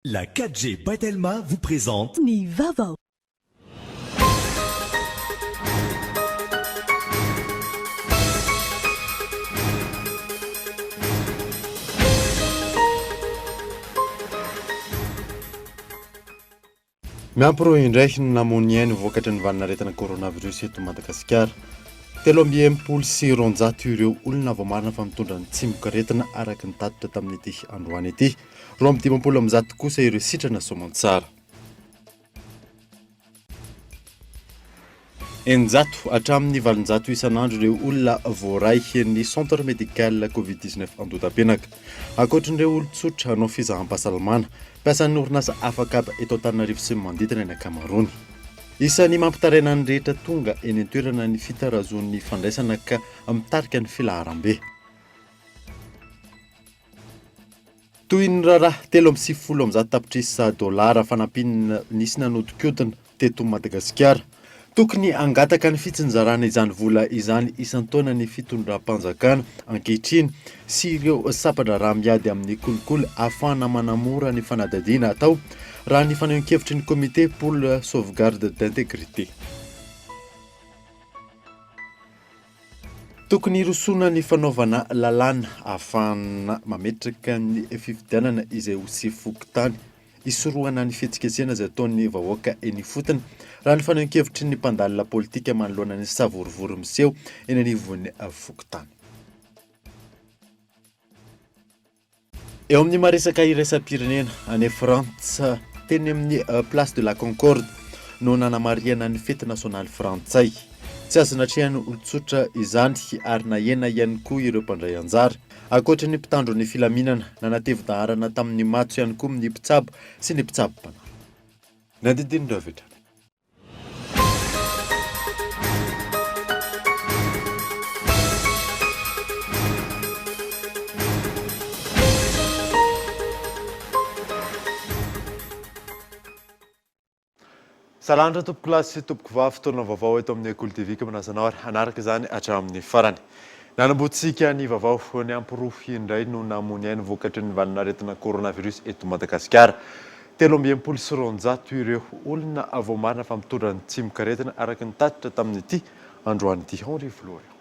La 4G by Telma vous présente. Ny vaovao. Miampy roa indray ny namoy ny ainy vokatry ny valin'aretina coronavirus eto Madagasikara. 263 ireo olona voamarina fa mitondra ny tsimokaretina araka ny tatitra tamin'ity androany ity. 152 kosa ireo sitrana soamantsara. 600 hatramin'ny 800 isan'andro ireo olona voaray ny Centre Médical Covid 19 Andohatapenaka. Ankoatrin'ireo olon-tsotra hanao fizaham-pahasalamana, mpiasan'ny orinasa afakaba eto Antananarivo sy ny manodidina ny ankamaroany. Isan'ny mampitaraina ny rehetra tonga eny an-toerana ny fitarazoan'ny fandraisana ka mitarika ny filaharam-be. Toy ny raharaha 193 tapitrisa dolara fanampiana nisy nanodinkodina teto Madagasikara. Tokony hangataka ny fitsinjarana izany vola izany isan-taona ny fitondram-panjakana ankehitriny sy ireo sampan-draharaha miady amin'ny kolikoly ahafahana manamora ny fanadihadiana atao, raha ny fanehoan-kevitry ny Comité pour la sauvegarde d'intégrité. Tokony hirosoana ny fanaovana lalàna ahafahana mametraka ny fifidianana izay ho sefo fokontany hisorohana ny fihetsiketsehana izay ataon'ny vahoaka eny ifotony, raha ny fanehoan-kevitry ny mpandalina politika manoloana ny savorovoro miseho eny anivon'ny fokontany. Eo amin'ny maha-resaka iraisam-pirenena, any Frantsa, teny amin'ny Place de la Concorde no nanamarihana ny fety nasionaly frantsay. Tsy azo natrehan'ny olon-tsotra izany ary nahena ihany koa ireo mpandray anjara. Ankoatry ny mpitandro ny filaminana, nanatevin-daharana tamin'ny matso ihany koa ny mpitsabo sy ny mpitsabo mpanampy. Nandidian'ireo avy hatrany. Salandra tompokolahy sy tompokovavy, fotoana vaovao eto amin'ny Kolo TV ka manasa anao ary hanaraka izany hatramin'ny farany. Nanombohantsika ny vaovao, ny amporofo indray no namoy ny ainy vokatry ny valin'aretina coronavirus eto Madagasikara. 263 ireo olona voamarina fa mitondra ny tsimokaretina araka ny tatitra tamin'ity androany ity. Henri Florian.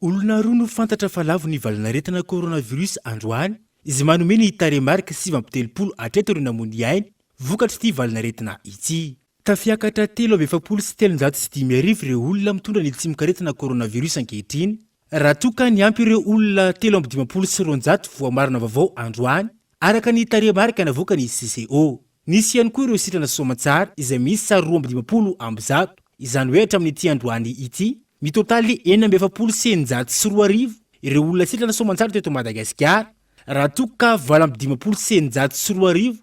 Olona roa no fantatra fa lavo ny valanaretina coronavirus androany, izay manome ny tarehimarika 39 hatreto ireo namoy ny ainy vokatr'ity valanaretina ity. Tafiakatra 343 ireo olona mitondra ny tsimokaretina coronavirus ankehitriny, raha toa ka niampy ireo olona 253 voamarina vaovao androany, araka ny tarehimarika navoakan'ny CCO. Nisy ihany koa ireo sitrana soamantsara izay miisa 152, izany hoe hatramin'ity androany ity, mitotaly 2646 ireo olona sitrana soamantsara teto Madagasikara, raha toa ka 2658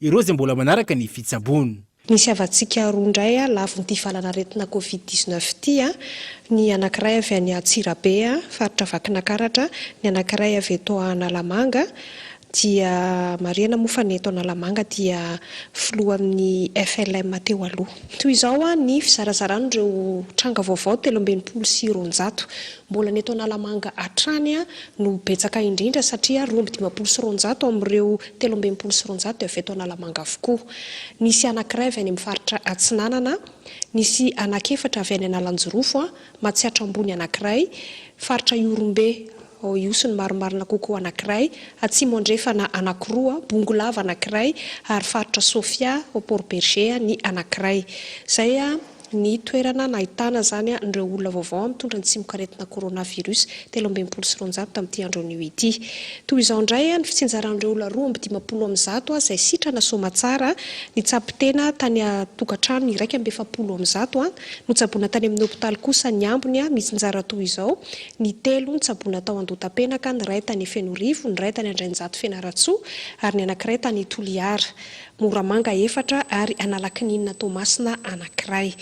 ireo izay mbola manaraka ny fitsaboana. Nisy havantsika roa indray lavon'ity valan'aretina Covid 19 ity, ny anankiray avy any Antsirabe, faritra Vakinakaratra, ny anankiray avy eto Analamanga, dia marihana moa fa ny eto Analamanga dia filohan'ny FLM teo aloha. Toy izao ny fizarazarana ireo tranga vaovao 263. Mbola ny eto Analamanga hatrany no betsaka indrindra satria 252 amin'ireo 263 dia avy eto Analamanga avokoa. Nisy anankiray avy any amin'ny faritra Atsinanana, nisy anankiefatra avy any Analanjirofo, Matsiatra Ambony anankiray, faritra Ihorombe ao Ihosy ny marimarina kokoa anankiray, Atsimo Andrefana anankiroa, Bongolava anankiray ary faritra Sofia ao Port Bergé ny anankiray. Izay ny toerana nahitana izany an'ireo olona vaovao mitondra ny tsimokaretina coronavirus 263 tamin'ity andro anio ity. Toy izao indray ny fitsinjaran'ireo olona 152 izay sitrana soamatsara, nitsabo tena tany an-tokantrano ny 141, notsaboina tany amin'ny hopitaly kosa ny ambiny, mitsinjara toy izao, ny telo notsaboina tao Andohatapenaka, ny iray tany Fenoarivo, ny iray tany Andrainjato Fianarantsoa ary ny anankiray tany Toliara. Moramanga efatra ary Analakininina Toamasina anankiray.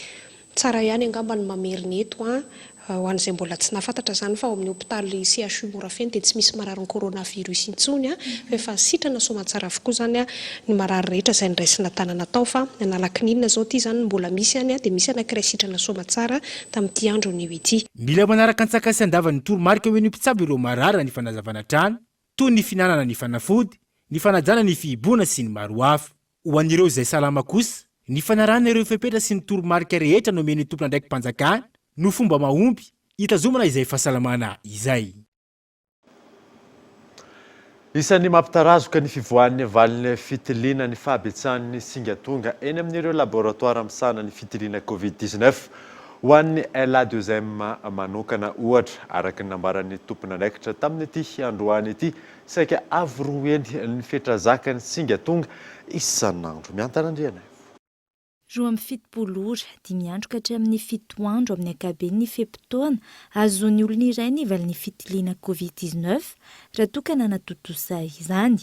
Tsara ihany angamba ny mamerina eto an, ho an'izay mbola tsy nahafantatra izany fa ao amin'ny hopitaly CHU Morafeno dia tsy misy mararin'ny coronavirus intsony an, fa efa sitrana soamantsara avokoa izany ny marary rehetra izay noraisina tanana tao fa Analakininina izao ity izany no mbola misy any dia misy anankiray sitrana soamantsara tamin'ity andro anio ity. Mila manaraka antsakany sy andavany ny toromarika omen'ny mpitsabo ireo marary raha ny fanazavana hatrany, toy ny fihinanana ny fanafody, ny fanajana ny fihibohana sy ny maro hafa. Ho an'ireo izay salama kosa, ny fanarahana ireo fepetra sy ny toromarika rehetra nomen'ny tompon'andraiki-panjakana no fomba mahomby hitazomana izay fahasalamana izay. Isan'ny mampitarazoka ny fivoahan'ny valin'ny fitiliana ny fahabetsahan'ny singa tonga eny amin'ireo laboratoara misahana ny fitiliana Covid 19. Ho an'ny LA2M manokana ohatra, araka ny nambaran'ny tompon'andraikitra tamin'ity androany ity, saika avo roa heny ny fetra zakan'ny singa tonga isan'andro. Miantana Andrianaivo. 72 ora, dimy andro ka hatramin'ny fito andro amin'ny ankabeny ny fe-potoana ahazoan'ny olona iray ny valin'ny fitiliana Covid 19 raha toa ka nanatontosa izany.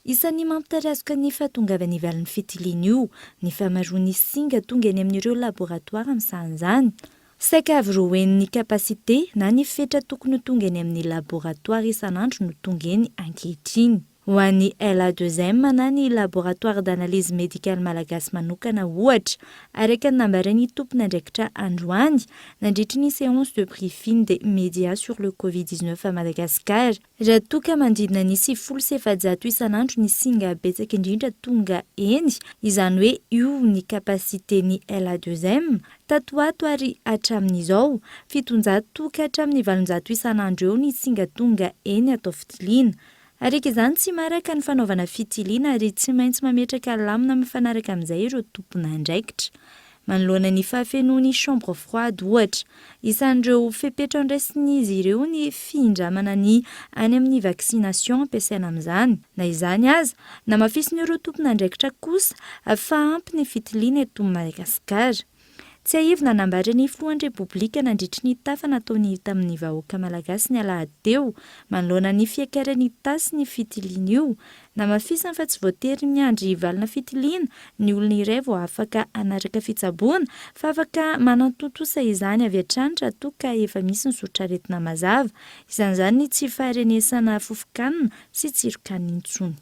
Isan'ny mampitarazoka ny fahatongavan'ny valin'ny fitiliana io ny fahamaroan'ny singa tonga eny amin'ireo laboratoara misahana izany. Saika avy roa henin'ny capacité na ny fetra tokony ho tonga eny amin'ny laboratoara isan'andro no tonga eny ankehitriny. Ho an'ny LA2M na ny Laboratoire d'Analyse Médicale Malagasy manokana ohatra, araka ny nambaran'ny tompon'andraikitra androany, nandritry ny séance de briefing des médias sur le Covid 19 à Madagascar, raha toa ka manodidina ny 490 isan'andro ny singa betsaka indrindra tonga eny, izany hoe io ny capacité-n'ny LA2M, tato ho ato ary hatramin'izao, 700 ka hatramin'ny 800 isan'andro eo ny singa tonga eny atao fitiliana. Araka izany, tsy maharaka ny fanaovana fitiliana ary tsy maintsy mametraka lamina mifanaraka amin'izay ireo tompon'andraikitra. Manoloana ny fahafenoan'ny chambre froide, ohatra. Isan'ireo fepetra andraisin'izy ireo ny fihindramana ny any amin'ny vaccination ampiasaina amin'izany. Na izany aza, namafisin'ireo tompon'andraikitra kosa fa ampy ny fitiliana eto Madagasikara. Tsiahivina nambara ny filohan'ny Repoblika nandritry ny tafa nataony tamin'ny vahoaka malagasy ny alahady teo, manoloana ny fiakaran'ny tasin'ny fitiliana io. Namafisiny fa tsy voatery miandry valina fitiliana ny olona iray vao afaka hanaraka fitsaboana fa afaka manatontosa izany avy hatrany raha toa ka efa misy ny soritr'aretina mazava, isan'izany ny tsy faharenesana fofon-kanina sy tsiron-kanina intsony.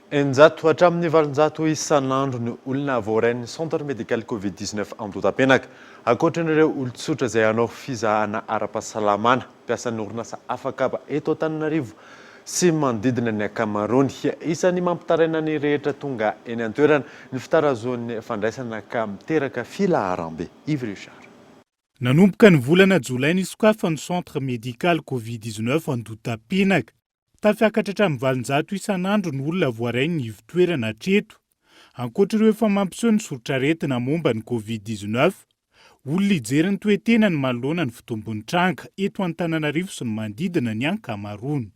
600 hatramin'ny 800 isan'andro ny olona voarain'ny Centre Médical Covid 19 Andohatapenaka. Ankoatran'ireo olon-tsotra izay hanao fizahana ara-pahasalamana, mpiasan'ny orinasa afakaba eto Antananarivo sy manodidina ny ankamaroany. Isan'ny mampitaraina ny rehetra tonga eny an-toerana ny fitarazoan'ny fandraisana ka miteraka filaharam-be. Yves Richard. Nanomboka ny volana jolay nisokafan'ny Centre Médical Covid 19 Andohatapenaka. Tafiakatra hatramin'ny 800 isan'andro ny olona voarain'ny ivon-toerana hatreto. Ankoatra ireo efa mampiseho ny soritr'aretina momba ny Covid 19, olona hijery ny toe-tenany manoloana ny fitombon'ny tranga eto Antananarivo sy ny manodidina ny ankamaroany.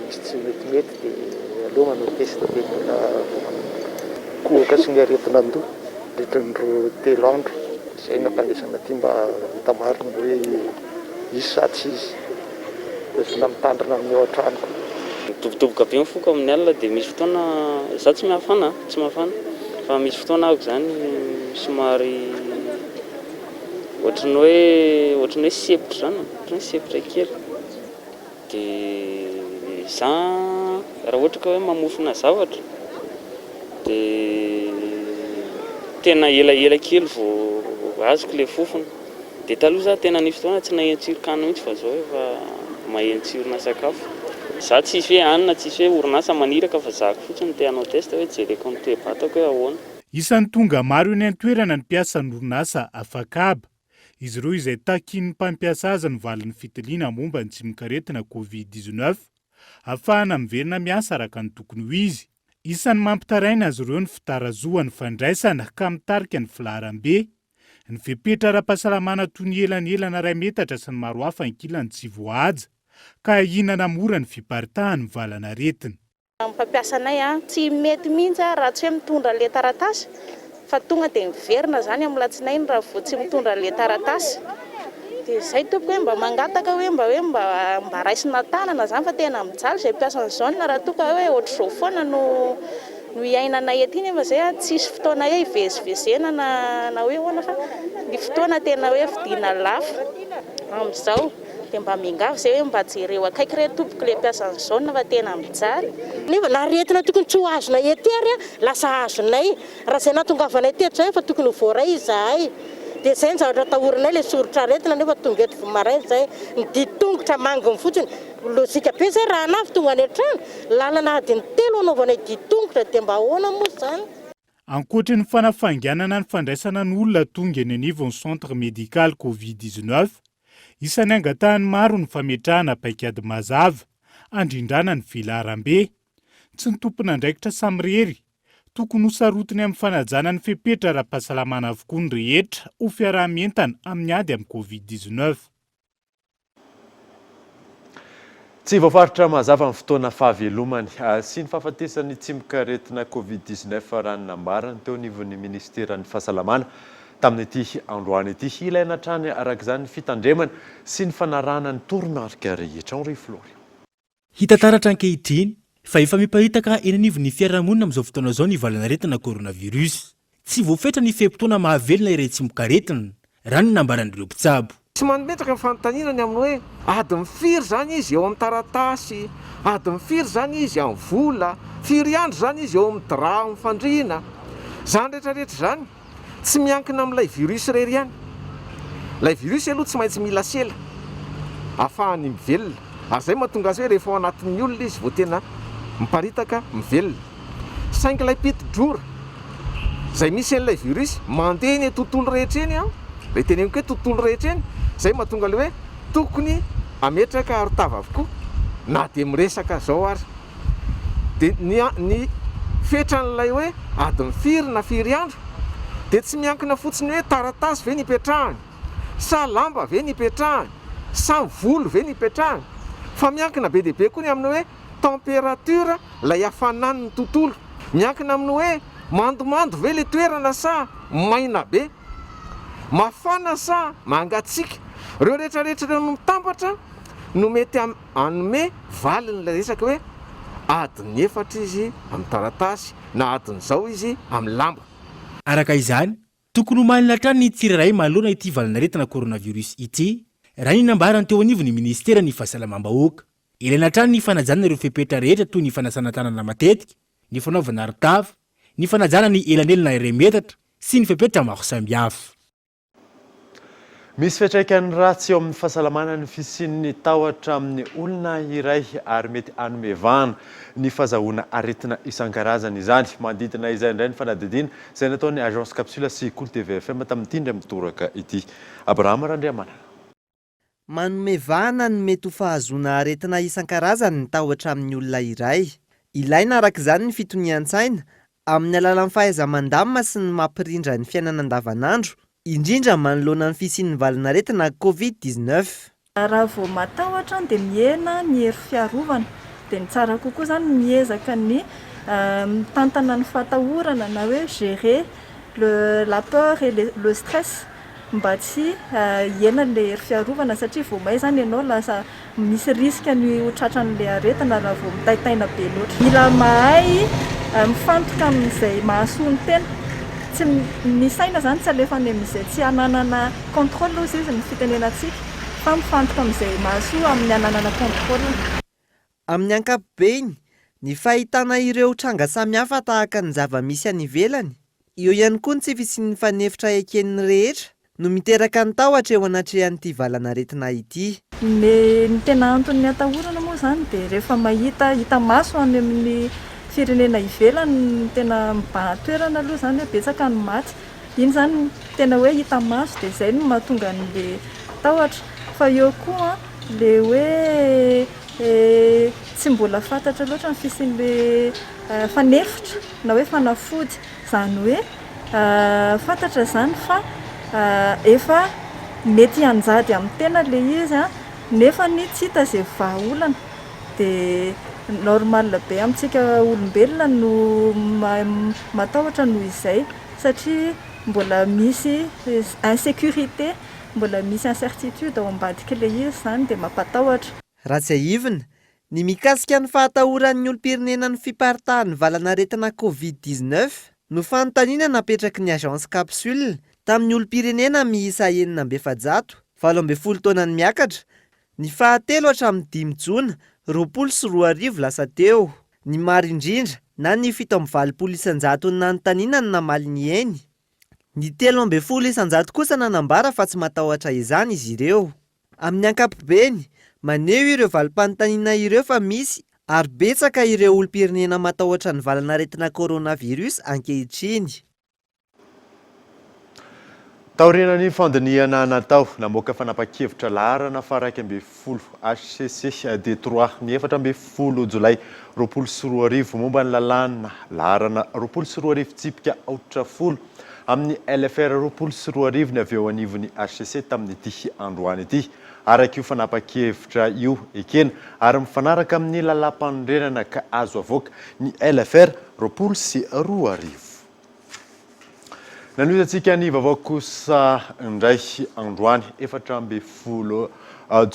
Misy tsy metimety dia aleo manao test dia mbola vao manomboka. Kohaka sy ny aretin'andoha mandritra ny roa telo andro. Izay no ampandraisana aty mba hita marina hoe izy sa tsy izy. Dia mitandrina amin'ny ao an-trano koa. Midobodoboka be ny foko amin'ny alina dia misy fotoana, za tsy mafana an, tsy mafana, fa misy fotoana ahako izany somary ohatran'ny hoe ohatran'ny hoe sempotra izany e, ohatran'ny hoe sempotra kely. Dia za raha ohatra ka hoe mamofona zavatra dia tena elaela kely vao azoko ilay fofona. Dia taloha za tena nisy fotoana tsy naheno tsiron-kanina mihitsy fa zao efa maheno tsirona sakafo. Za tsisy hoe hanina, tsisy hoe orinasa maniraka fa za fotsiny te hanao test hoe jereko ny toe-batako hoe ahoana. Isan'ny tonga maro eny an-toerana ny mpiasan'ny orinasa Afakaba. Izy ireo izay takian'ny mpampiasa azy ny valin'ny fitiliana momba ny tsimokaretina Covid 19, ahafahana miverina miasa araka ny tokony ho izy. Isan'ny mampitaraina azy ireo ny fitarazohan'ny fandraisana ka mitarika ny filaharam-be. Ny fepetra ara-pahasalamana toy ny elanelana iray metatra sy ny maro hafa ankilany tsy voahaja, ka ahiana hanamora ny fiparitahan'ny valanaretina. Ny mpampiasa anay tsy mety mihitsy raha tsy hoe mitondra an'ilay taratasy fa tonga dia miverina izany amin'ny latsinainy raha vao tsy mitondra an'ilay taratasy. Dia izay tompoko hoe mba mangataka hoe mba hoe mba mba raisina an-tanana izany fa tena mijaly izay mpiasan'ny zone raha toa ka hoe ohatr'izao foana no no iainanay aty nefa izay tsisy fotoana hoe hivezivezena na na hoe ahoana fa ny fotoana tena hoe vidiana lafo amin'izao. Dia mba miangavy izay hoe mba jereo akaiky re tompoko ilay mpiasan'ny zone fa tena mijaly. Nefa na aretina tokony tsy ho azonay ety ary lasa azonay. Raha izay nahatongavanay teto izay efa tokony ho voaray izahay. Dia izay ny zavatra atahoranay ilay soritr'aretina nefa tonga eto vao maraina izay. Ny dian-tongotra manginy fotsiny. Lojika be izay raha anah tonga any an-trano, lalana adiny telo anaovanay dia tongotra dia mba ahoana moa izany? Ankoatry ny fanafainganana ny fandraisana ny olona tonga eny anivon'ny centre médical Covid 19, isan'ny angatahan'ny maro ny fametrahana paikady mazava handrindrana ny velaram-be. Tsy ny tompon'andraikitra samirery. Tokony ho sarotiny amin'ny fanajana ny fepetra ara-pahasalamana avokoa ny rehetra ho fiaraha-mientana amin'ny ady amin'ny Covid 19. Tsy voafaritra mazava ny fotoana fahavelomany sy ny fahafatesan'ny tsimokaretina Covid 19 raha ny nambarany teo anivon'ny minisiteran'ny fahasalamana tamin'ity androany ity. Ilaina hatrany araka izany ny fitandremana sy ny fanarahana ny toromarika rehetra. Henri Florian. Hita taratra ankehitriny fa efa miparitaka eny anivon'ny fiarahamonina amin'izao fotoana izao ny valanaretina coronavirus. Tsy voafetra ny fe-potoana mahavelona ireo tsimokaretina, raha ny nambaran'ireo mpitsabo. Tsy mametraka ny fanontaniana ny amin'ny hoe adiny firy izany izy eo amin'ny taratasy, adiny firy izany izy amin'ny vola, firy andro izany izy eo amin'ny drap amin'ny fandriana. Izany rehetra rehetra izany tsy miankina amin'ilay virus irery ihany. Ilay virus aloha tsy maintsy mila sela ahafahany mivelona ary izay no mahatonga azy hoe rehefa ao anatin'ny olona izy vao tena miparitaka mivelona. Saingy ilay piti-drora izay misy an'ilay virus mandeha eny tontolo rehetra eny an, ilay teneniko hoe tontolo rehetra eny, izay mahatonga ilay hoe tokony hametraka arotava avokoa na dia miresaka izao ary. Dia ny ny fetran'ilay hoe adiny firy na firy andro dia tsy miankina fotsiny hoe taratasy ve ny ipetrahany sa lamba ve ny ipetrahany sa volo ve ny ipetrahany fa miankina be dia be koa ny amin'ny hoe température ilay hafanan'ny tontolo. Miankina amin'ny hoe mandomando ve ilay toerana sa maina be, mafana sa mangatsiaka. Ireo rehetra rehetra ireo no mitambatra no mety hanome valiny ilay resaka hoe adiny efatra izy amin'ny taratasy na adiny izao izy amin'ny lamba. Araka izany, tokony ho malina hatrany ny tsirairay manoloana ity valanaretina coronavirus ity, raha ny nambarany teo anivon'ny minisiteran'ny Fahasalamam-bahoaka. Ilaina hatrany ny fanajana ireo fepetra rehetra toy ny fanasana tanana matetika, ny fanaovana arotava, ny fanajana ny elanelana iray metatra sy ny fepetra maro samihafa. Misy fiantraikany ratsy eo amin'ny fahasalamana ny fisian'ny tahotra amin'ny olona iray ary mety hanome vahana ny fahazahoana aretina isan-karazany izany. Manodidina izay indray ny fanadihadiana izay nataon'ny Agence Capsule sy Kolo TV FM tamin'ity indray mitoraka ity. Abrahama Randriamanana. Manome vahana ny mety ho fahazoana aretina isan-karazany ny tahotra amin'ny olona iray. Ilaina araka izany ny fitonian-tsaina, amin'ny alalan'ny fahaiza-mandamina sy ny mampirindra ny fiainana andavanandro, indrindra manoloana ny fisian'ny valanaretina Covid 19. Raha vao matahotra dia mihena ny hery fiarovana. Dia ny tsara kokoa izany miezaka ny mitantana ny fahatahorana na hoe gérer le la peur et le stress. mba tsy hihena ilay hery fiarovana satria vao may izany ianao lasa misy risque ny ho tratran'ilay aretina raha vao mitaintaina be loatra. Mila mahay mifantoka amin'izay mahasoa ny tena. Tsy ny saina izany tsy alefa any amin'izay tsy hananana contrôle hozy izy ny fitenenantsika fa mifantoka amin'izay mahasoa amin'ny hananana contrôle. Amin'ny ankapobeny, ny fahitana ireo tranga samihafa tahaka ny zava-misy any ivelany, eo ihany koa ny tsy fisian'ny fanefitra eken'ny rehetra no miteraka ny tahotra eo anatrehan'ity valanaretina ity. Ny tena anton'ny atahorana moa izany dia rehefa mahita hita maso any amin'ny firenena ivelany no tena mibahan-toerana aloha izany hoe betsaka ny maty. Iny izany no tena hoe hita maso dia izay no mahatonga an'ilay tahotra. Fa eo koa ilay hoe tsy mbola fantatra loatra ny fisian'ilay fanefitra na hoe fanafody. Izany hoe fantatra izany fa efa mety hianjady amin'ny tena ilay izy nefa tsy hita izay vahaolana. Dia normal be amintsika olombelona no matahotra noho izay satria mbola misy insécurité, mbola misy incertitude ao ambadik'ilay izy izany dia mampatahotra. Raha tsiahivina, ny mikasika ny fahatahoran'ny olom-pirenena ny fiparitahan'ny valanaretina Covid 19 no fanontaniana napetraky ny Agence Capsule tamin'ny olom-pirenena miisa 446, 18 taona ny miakatra, ny fahatelo hatramin'ny dimy jona 2020 lasa teo. Ny maro indrindra na ny 87 isan-jaton'ny nanontaniana no namaly ny eny. Ny 13 isan-jato kosa nanambara fa tsy matahotra izany izy ireo. Amin'ny ankapobeny, Maneho ireo valim-panontaniana ireo fa misy ary betsaka ireo olom-pirenena matahotra ny valan'aretina coronavirus ankehitriny. Taorian'ny fandinihana natao, namoaka fanapahan-kevitra laharana faha 11 HCC D trois ny 14 jolay 2020 momba ny lalàna laharana 2020 tsipika aotra folo amin'ny LFR 2020 ny avy eo anivon'ny HCC tamin'ity androany ity. Araka io fanapahan-kevitra io, ekena ary mifanaraka amin'ny lalàmpanorenana ka azo avoaka ny LFR 2020. Nanohizantsika ny vaovao kosa indray androany 14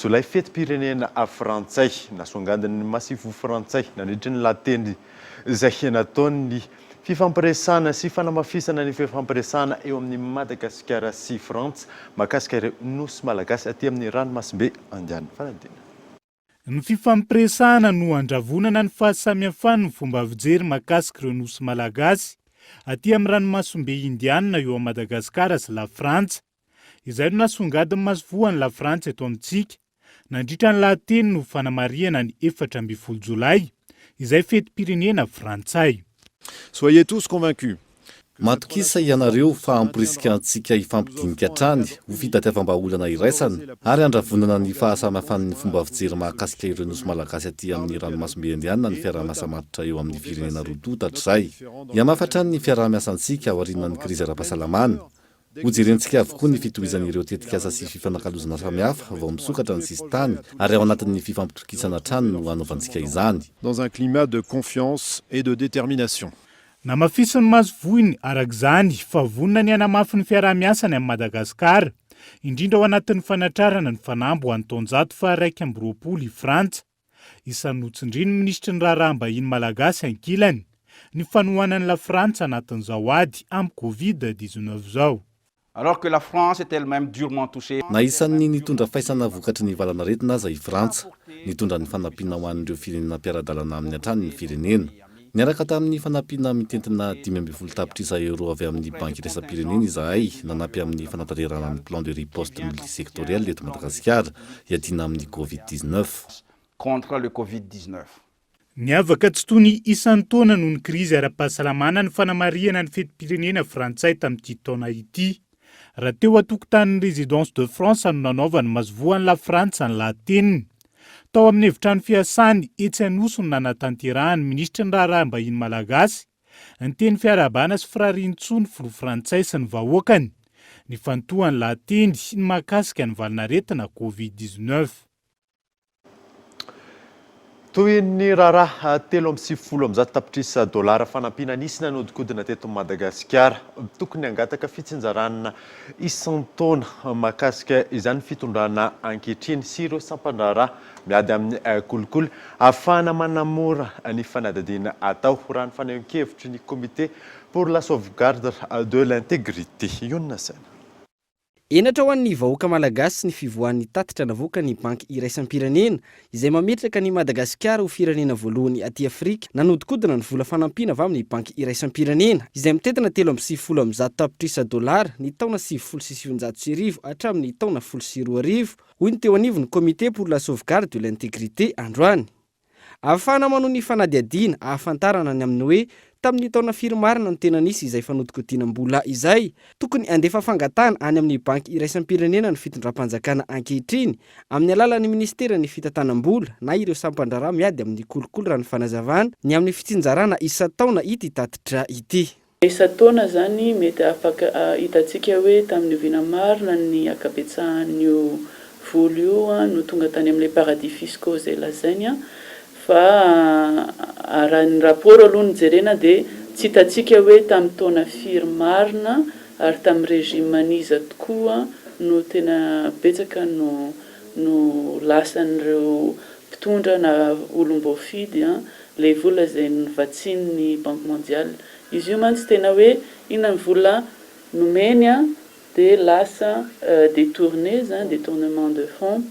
jolay fetim-pirenena frantsay. Nasongandin'ny masivo frantsay nandritry ny lahateny izay nataony ny fifampiresahana sy fanamafisana ny fifampiresahana eo amin'i Madagasikara sy Frantsa mahakasika ireo nosy malagasy aty amin'ny ranomasimbe Indiana. Fanadina. Ny fifampiresahana no handravonana ny fahasamihafan'ny fomba fijery mahakasika ireo nosy malagasy aty amin'ny ranomasimbe Indianina eo amin'i Madagasikara sy Lafrantsa. Izay no nasongadin'ny masoivohon'i Lafrantsa eto amintsika nandritra ny lahateny no fanamarihana ny 14 jolay, izay fetim-pirenena frantsay. Soyez tous convaincus Matokisa ianareo fa hamporisika antsika hifampidinika hatrany ho fitadiavam-bahaolana iraisana ary handravonana ny fahasamihafan'ny fomba fijery mahakasika ireo nosy malagasy aty amin'ny ranomasimbe Indiana ny fiaraha-miasa matotra eo amin'ny firenena roa tonta hatrizay. Hihamafy hatrany ny fiaraha-miasantsika aorianan'ny krizy ara-pahasalamana. Hojerentsika avokoa ny fitohizan'ireo tetikasa sy fifanakalozana samihafa vao misokatra ny sisintany ary ao anatin'ny fifampitokisana hatrany no hanaovantsika izany. Dans un climat de confiance et de détermination. Namafisin'ny masoivohiny, araka izany, fa vonona ny hanamafy ny fiaraha-miasany amin'i Madagasikara, indrindra ao anatin'ny fanatrarana ny fanamby ho an'ny taonjato faha-21 i Frantsa. Isan'ny notsindrin'ny minisitry ny Raharaham-bahiny malagasy ankilany, ny fanohanan'i Lafrantsa anatin'izao ady amin'ny Covid 19 izao. Alors que la France est elle-même durement touchée. Na isan'ny nitondra faisana vokatry ny valanaretina aza i Frantsa, nitondra ny fanampiana ho an'ireo firenena mpiara-dalana aminy hatrany ny firenena. Niaraka tamin'ny fanampiana mitentina 15 tapitrisa euros avy amin'ny Banky iraisam-pirenena izahay nanampy amin'ny fanatanterahana ny plan de riposte multisectoriel eto Madagasikara hiadiana amin'ny Covid 19. Contre le Covid 19. Niavaka tsy toy ny isan-taona noho ny krizy ara-pahasalamana ny fanamarihana ny fetim-pirenena frantsay tamin'ity taona ity. Raha teo an-tokotanin'ny Résidence de France no nanaovan'ny masoivohon'i Lafrantsa ny lahateniny. Tao amin'ny efitrano fiasany etsy Anosy no nanatanterahan'ny minisitry ny Raharaham-bahiny malagasy ny teny fiarahabana sy firarian-tsoa ny filoha frantsay sy ny vahoakany. Nifantohan'ny lahateny ny mahakasika ny valanaretina Covid 19. Tohin'ny raharaha 193 tapitrisa dolara fanampiana nisy nanodinkodina teto Madagasikara. Tokony hangataka fitsinjarana isan-taona mahakasika izany fitondrana ankehitriny sy ireo sampan-draharaha miady amin'ny kolikoly ahafahana manamora ny fanadihadiana atao, raha ny fanehoan-kevitry ny Comité pour la sauvegarde de l'intégrité. Ionona saina. Henatra ho an'ny vahoaka malagasy ny fivoahan'ny tatitra navoakan'ny Banky iraisam-pirenena izay mametraka an'i Madagasikara ho firenena voalohany aty Afrika nanodinkodina ny vola fanampiana avy amin'ny Banky iraisam-pirenena izay mitentina 193 tapitrisa dolara ny taona 1990 hatramin'ny taona 2010, hoy ny teo anivon'ny Comité pour la sauvegarde de l'intégrité androany. Ahafahana manohy ny fanadihadiana ahafantarana ny amin'ny hoe tamin'ny taona firy marina no tena nisy izay fanodikodinam-bola izay. Tokony handefa fangatahana any amin'ny Banky iraisam-pirenena ny fitondram-panjakana ankehitriny amin'ny alalan'ny minisiteran'ny fitantanam-bola na ireo sampan-draharaha miady amin'ny kolikoly raha ny fanazavana ny amin'ny fitsinjarana isan-taona ity tatitra ity. Isan-taona izany mety afaka hitantsika hoe tamin'ny oviana marina ny ankabetsahan'io vola io no tonga tany amin'ilay paradis fiscaux izay lazainy fa raha ny rapport aloha no jerena dia tsy hitantsika hoe tamin'ny taona firy marina ary tamin'ny régime an'iza tokoa no tena betsaka no no lasan'ireo mpitondra na olom-boafidy ilay vola izay novatsian'ny Banque Mondiale. Izy io mantsy tena hoe inona ny vola nomeny dia lasa détourné zany, détournement de fonds,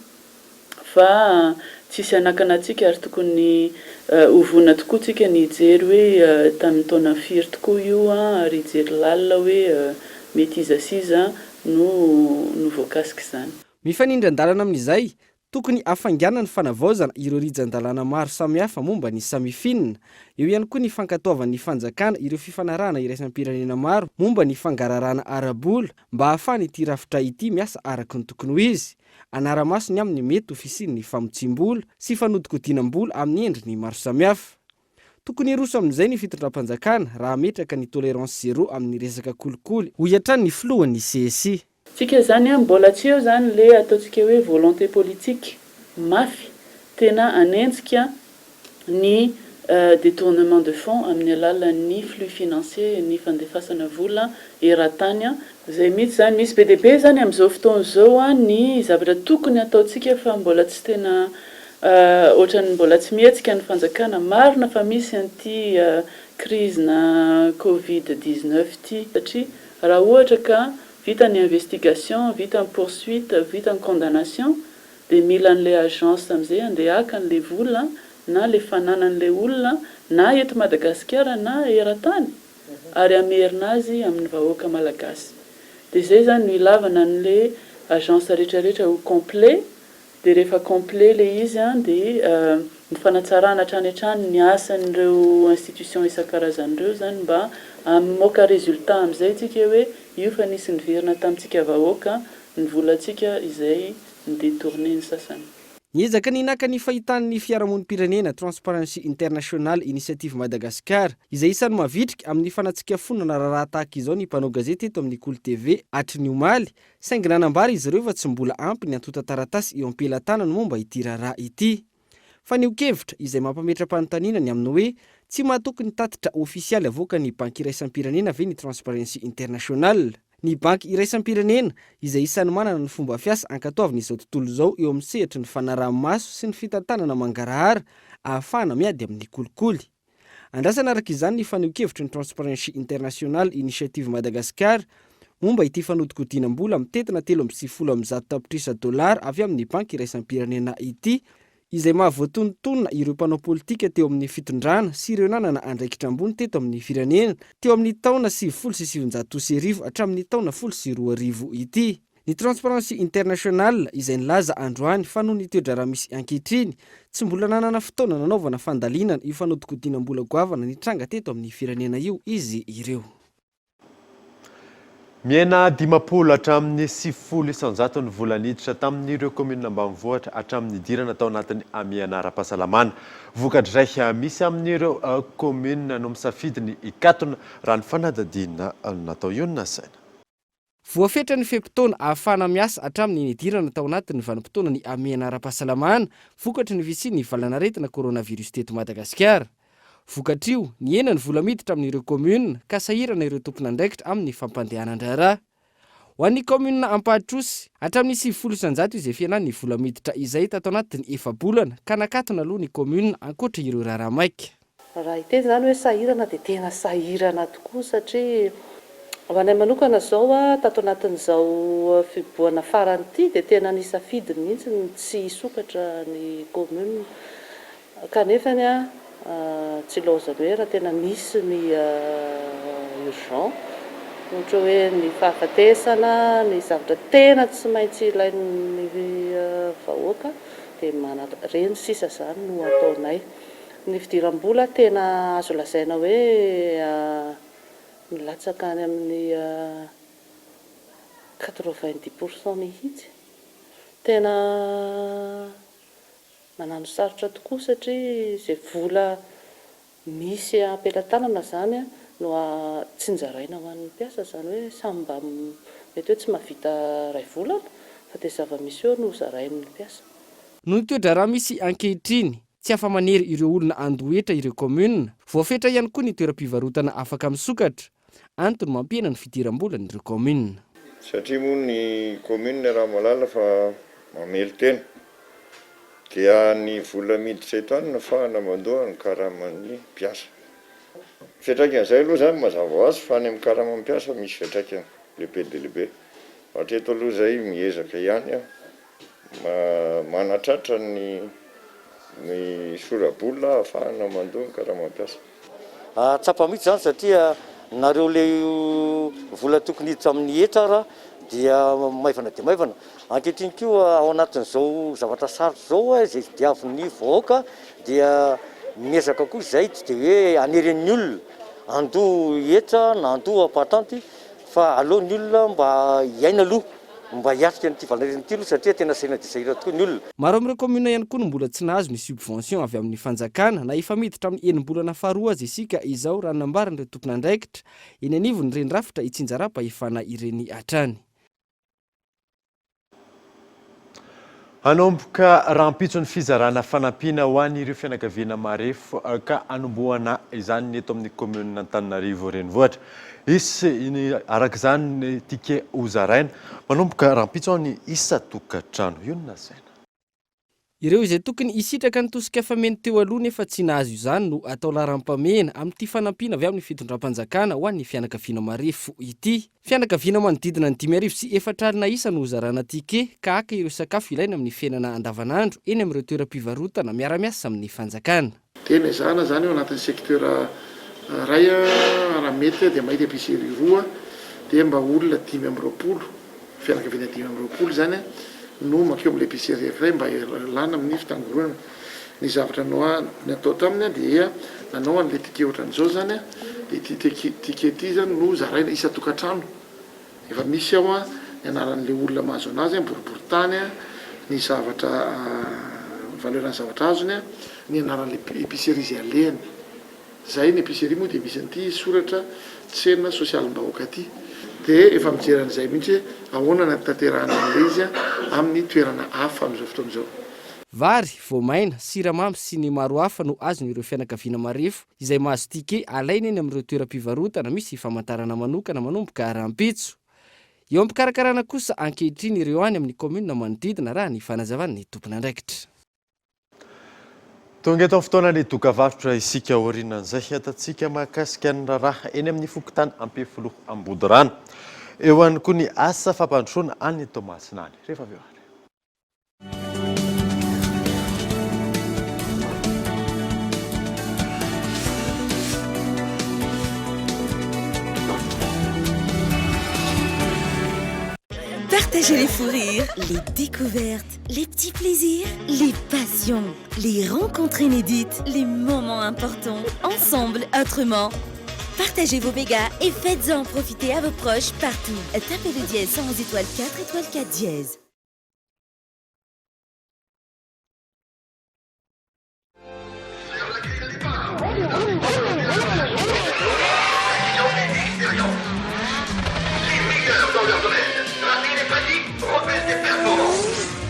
fa tsisy hanakana antsika ary tokony ho vonona tokoa tsika ny hijery hoe tamin'ny taona firy tokoa io ary hijery lalina hoe mety iza sy iza no no voakasik'izany. Mifanindran-dalana amin'izay, Tokony hafainganina ny fanavaozana ireo rijan-dalàna maro samihafa momba ny Samifin. Eo ihany koa ny fankatoavan'ny fanjakana ireo fifanarahana iraisam-pirenena maro momba ny fangararana ara-bola mba hahafahan'ity rafitra ity miasa araka ny tokony ho izy. Hanara-maso ny amin'ny mety ho fisian'ny famotsiam-bola sy fanodikodinam-bola amin'ny endriny maro samihafa. Tokony hiroso amin'izay ny fitondram-panjakana raha hametraka ny tolérance zéro amin'ny resaka kolikoly, hoy hatrany ny filohan'ny CSI. Tsika zany an, mbola tsy eo zany le ataontsika hoe volonté politique mafy tena hanenjika ny detournement de fonds amin'ny alalan'ny flux financier, ny fandefasana vola eran-tany an. Zay mihitsy zany, misy be dia be zany amin'izao fotoana izao an ny zavatra tokony hataontsika fa mbola tsy tena ohatran'ny mbola tsy mihetsika ny fanjakana, marina fa misy an'ity crise-na covid 19 ity satria raha ohatra ka Vita ny investigation, vita ny poursuite, vita ny condamnation dia mila an'ilay agence amin'izay handeha haka an'ilay vola na ilay fananan'ilay olona na eto Madagasikara na eran-tany ary hamerina azy amin'ny vahoaka malagasy. Dia izay izany no ilavana an'ilay agence rehetra rehetra ho complet Dia rehefa complet ilay izy an, dia ny fanatsarana hatrany hatrany ny asan'ireo institutions isan-karazany ireo izany mba hamoaka résultat amin'izay tsika hoe io fa nisy niverina tamintsika vahoaka ny volantsika izay ni-detourner ny sasany. Niezaka ny naka ny fahitan'ny fiarahamonim-pirenena Transparency International Initiative Madagascar, izay isan'ny mavitrika amin'ny fanatsikafonana raharaha tahaka izao ny mpanao gazety eto amin'ny Kolo TV hatry ny omaly, Saingy nanambara izy ireo fa tsy mbola ampy ny antontan-taratasy eo am-pelatanany momba ity raharaha ity. Fanehoan-kevitra izay mampametra-panontaniana ny amin'ny hoe tsy mahatoky ny tatitra ofisialy avoakan'ny Banky Iraisam-pirenena ve ny Transparency International? Ny Banky Iraisam-pirenena izay isan'ny manana ny fomba fiasa ankatoavin'izao tontolo izao eo amin'ny sehatry ny fanaraha-maso sy ny fitantanana mangarahara ahafahana miady amin'ny kolikoly. Andrasana araka izany ny fanehoan-kevitry ny Transparency International Initiative Madagascar momba ity fanodikodinam-bola mitentina 193 tapitrisa dolara avy amin'ny Banky iraisam-pirenena ity, izay mahavoatonontonona ireo mpanao politika teo amin'ny fitondrana sy ireo nanana andraikitra ambony teto amin'ny firenena teo amin'ny taona 1990 hatramin'ny taona 2010 ity. Ny Transparency International izay nilaza androany fa noho ny toe-draharaha misy ankehitriny, tsy mbola nanana fotoana nanaovana fandalinana io fanodikodinam-bola goavana nitranga teto amin'ny firenena io izy ireo. Mihena 50 hatramin'ny 90% ny vola niditra tamin'ireo kaominina ambanivohitra hatramin'ny nidirana tao anatin'ny hamehana ara-pahasalamana. Vokatr'izay, misy amin'ireo kaominina no misafidy ny hikatona, raha ny fanadihadiana natao io no nasaina. Voafetra ny fe-potoana ahafahana miasa hatramin'ny nidirana tao anatin'ny vanim-potoanan'ny hamehana ara-pahasalamana vokatry ny fisian'ny valanaretina coronavirus teto Madagasikara. Vokatr'io, nihena ny vola miditra amin'ireo kaominina ka sahirana ireo tompon'andraikitra amin'ny fampandehanan-draharaha. Ho an'ny kaominina Ampahatrosy, hatramin'ny 90% izay fihenan'ny vola miditra izay tato anatin'ny efa-bolana ka nakatona aloha ny kaominina ankoatra ireo raharaha maika. Raha hiteny izany hoe sahirana dia tena sahirana tokoa satria ho anay manokana izao tato anatin'izao fihibohana farany ity dia tena nisafidy mihitsy ny tsy hisokatra ny commune kanefany tsy ilaozany hoe raha tena misy ny urgent ohatra hoe ny fahafatesana, ny zavatra tena tsy maintsy ilain'ny vahoaka dia manana, ireny sisa izany no ataonay. Ny fidiram-bola tena azo lazaina hoe milatsaka any amin'ny 90 pour cent mihitsy. Tena manano sarotra tokoa satria izay vola misy am-pelatanana izany no tsinjaraina ho an'ny mpiasa, izany hoe samy mba mety hoe tsy mahavita iray volana fa dia zava-misy eo no zarain'ny mpiasa. Noho ny toe-draharaha misy ankehitriny, Tsy afa-manery ireo olona handoa hetra ireo kaominina. Voafetra ihany koa ny toeram-pivarotana afaka misokatra, antony mampihena ny fidiram-bolan'ireo kaominina. Satria moa ny commune raha mahalala fa mamelon-tena dia ny vola miditra eto any no afahana mandoa ny karaman'ny mpiasa. Fiantraikan'izay aloha izany mazava ho azy fa any amin'ny karaman'ny mpiasa misy fiantraikany lehibe dia lehibe. Hatreto aloha izay miezaka ihany aho Manatratra ny ny sora-bola ahafahana mandoa ny karama mpiasa. Tsapa mihitsy izany satria nareo le vola tokony hiditra amin'ny hetra ara dia maivana dia maivana. Ankehitriny koa ao anatin'izao zavatra sarotra izao izay diavin'ny vahoaka dia miezaka koa izay tsy dia hoe haneren'ny olona handoa hetra na handoa patente fa aleo ny olona mba hiaina aloha, mba hiatrika an'ity valanaretina ity aloha satria tena sahirana dia sahirana tokoa ny olona. Maro amin'ireo kaominina ihany koa no mbola tsy nahazo ny subvention avy amin'ny fanjakana na efa miditra amin'ny enim-bolana faharoa aza isika izao raha ny nambaran'ireo tompon'andraikitra eny anivon'ireny rafitra itsinjaram-pahefana ireny hatrany. Hanomboka rahampitso ny fizarana fanampiana ho an'ireo fianakaviana marefo ka hanombohana izany ny eto amin'ny kaominina Antananarivo Renivohitra. Hisy ny araka izany ny ticket hozaraina manomboka rahampitso ny isan-tokantrano. Io no nasaina. Ireo izay tokony hisitraka ny tosika fameno teo aloha nefa tsy nahazo izany no atao laharam-pahamehana amin'ity fanampiana avy amin'ny fitondram-panjakana ho an'ny fianakaviana marefo ity. Fianakaviana manodidina ny 4004 isa no hozarana ticket ka haka ireo sakafo ilaina amin'ny fiainana andavanandro eny amin'ireo toeram-pivarotana miara-miasa amin'ny fanjakana. Dia nezahana izany ao anatin'ny secteur iray raha mety dia mahita épicerie roa dia mba olona 25, fianakaviana 25 izany no mankeo amin'ilay épicerie anankiray mba hialana amin'ny fitangoronana. Ny zavatra natao taminy dia nanao an'ilay ticket ohatran'izao izany dia ity ticket ity izany no zaraina isan-tokantrano. Efa misy ao ny anaran'ilay olona mahazo anazy, boriborintany, ny zavatra, valeur ny zavatra azony, ny anaran'ilay épicerie izay alehany. Izay ny épicerie moa dia misy an'ity soratra tsena sosialim-bahoaka ity. Dia efa mijery an'izay mihitsy hoe ahoana ny hanatanterahana an'ilay izy amin'ny toerana hafa amin'izao fotoana izao. Vary, voamaina, siramamy sy ny maro hafa no azon'ireo fianakaviana marefo izay mahazo ticket alaina eny amin'ireo toeram-pivarotana misy famantarana manokana manomboka rahampitso. Eo am-pikarakarana kosa ankehitriny ireo any amin'ny kaominina manodidina raha ny fanazavan'ny tompon'andraikitra. Tonga eto amin'ny fotoanan'ny dokavarotra isika aorianan'izay hiatantsika mahakasika ny raharaha eny amin'ny fokontany Ampefiloha Ambodirano. Eo ihany koa ny asa fampandrosoana any Toamasina any. Rehefa avy eo ary. Partagez les fous rires, les découvertes, les petits plaisirs, les passions, les rencontres inédites, les moments importants, ensemble, autrement. Partagez vos mégas et faites-en profiter à vos proches partout. Tapez le dièse 111 étoile 4 étoile 4 dièse.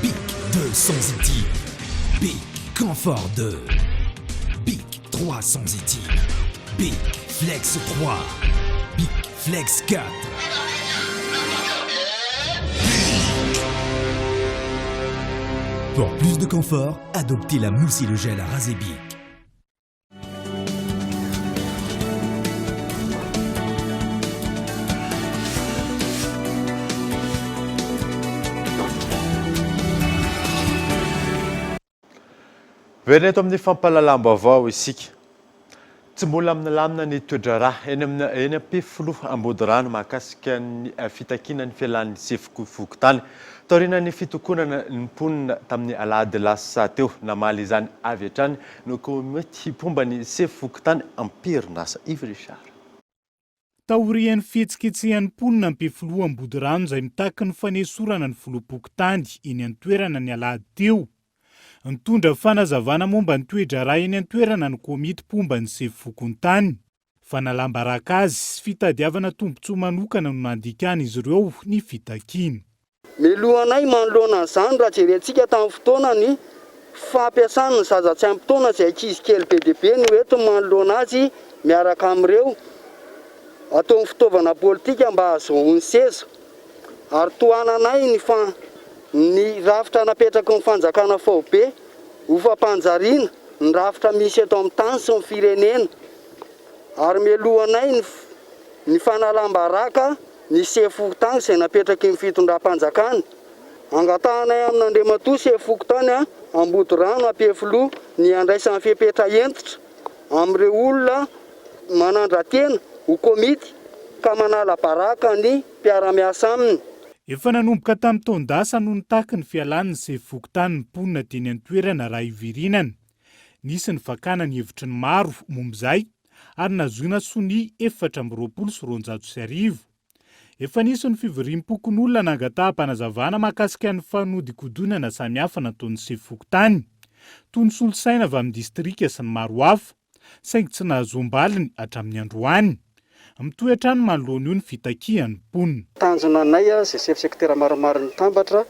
Bic 200 ity, Bic Confort 2, Bic 300 ity, Bic Flex 3, Bic Flex 4. Pour plus de confort, adoptez la mousse et le gel à raser Bic. Miverina eto amin'ny fampahalalam-baovao isika. Tsy mbola milamina ny toe-draharaha eny amin'ny eny Ampefiloha Ambodirano mahakasika ny fitakiana ny fialan'ny sefo fokontany. Taorian'ny fitokonana ny mponina tamin'ny alahady lasa teo, namaly izany avy hatrany ny komity mpomba ny sefo fokontany am-perinasa. Yves Richard. Taorian'ny fihetsiketsehan'ny mponina Ampefiloha Ambodirano izay mitaky ny fanesorana ny filoham-pokontany eny an-toerana ny alahady teo, nitondra fanazavana momba ny toe-draharaha eny an-toerana ny komity mpomba ny sefo fokontany. Fanalam-baraka azy sy fitadiavana tombontsoa manokana no nandikan'izy ireo ny fitakiana. Melohanay manoloana an'izany raha jerentsika tamin'ny fotoana ny fampiasany ny zaza tsy ampy taona izay ankizy kely be dia be no entiny manoloana azy miaraka amin'ireo ataony fitaovana politika mba hahazoany seza ary tohananay ny ny rafitra napetraky ny fanjakana faobe ho fampanjariana ny rafitra misy eto amin'ny tany sy ny firenena ary melohanay ny ny fanalam-baraka Ny sefo fokontany izay napetraky ny fitondram-panjakana. Angatahanay amin'Andriamatoa sefo fokontany Ambodirano Ampefiloha ny handraisany fepetra hentitra amin'ireo olona manandra-tena ho komity ka manala baraka ny mpiara-miasa aminy. Efa nanomboka tamin'ny taon-dasa no nitaky ny fialan'ny sefo fokontany ny mponina teny an-toerana raha hiverenana. Nisy ny fakana ny hevitry ny maro momba izay ary nahazoana sonia 1224. Efa nisy ny fivoriam-pokonolona nangataham-panazavana mahakasika ny fanodikodinana samihafa nataon'ny sefo fokontany, toy ny solosaina avy amin'ny distrika sy ny maro hafa, saingy tsy nahazoam-baliny hatramin'ny androany. Mitohy hatrany manoloana io ny fitakian'ny mponina. Tanjona anay izay sefo sektera maromaro nitambatra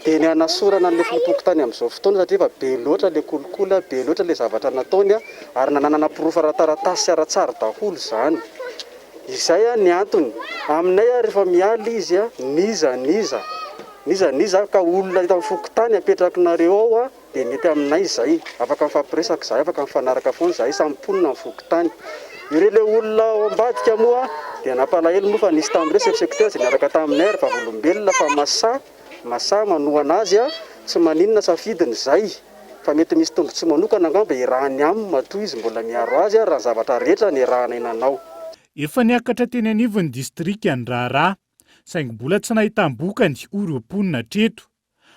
dia ny hanasorana an'ilay filoham-pokontany amin'izao fotoana satria efa be loatra ilay kolikoly, be loatra ilay zavatra nataony ary nananana porofo ara-taratasy sy ara-tsary daholo izany. Izay ny antony. Aminay rehefa miala izy, n'iza n'iza, n'iza n'iza ka olona eto amin'ny fokontany apetrakinareo ao dia mety aminay izay. Afaka mifampiresaka izahay, afaka mifanaraka foana izahay samy mponina amin'ny fokontany. Ireo ilay olona ao ambadika moa dia nampalahelo moa fa nisy tamin'ireo chef secteur izay niaraka taminay ary vavolombelona fa masaha, masaha manohana azy, tsy maninona safidiny izay. Fa mety misy tombotsoa manokana angamba iarahany aminy matoa izy mbola miaro azy raha ny zavatra rehetra niarahanay nanao. Efa niakatra teny anivon'ny distrika ny raharaha, saingy mbola tsy nahitam-bokany, hoy ireo mponina hatreto.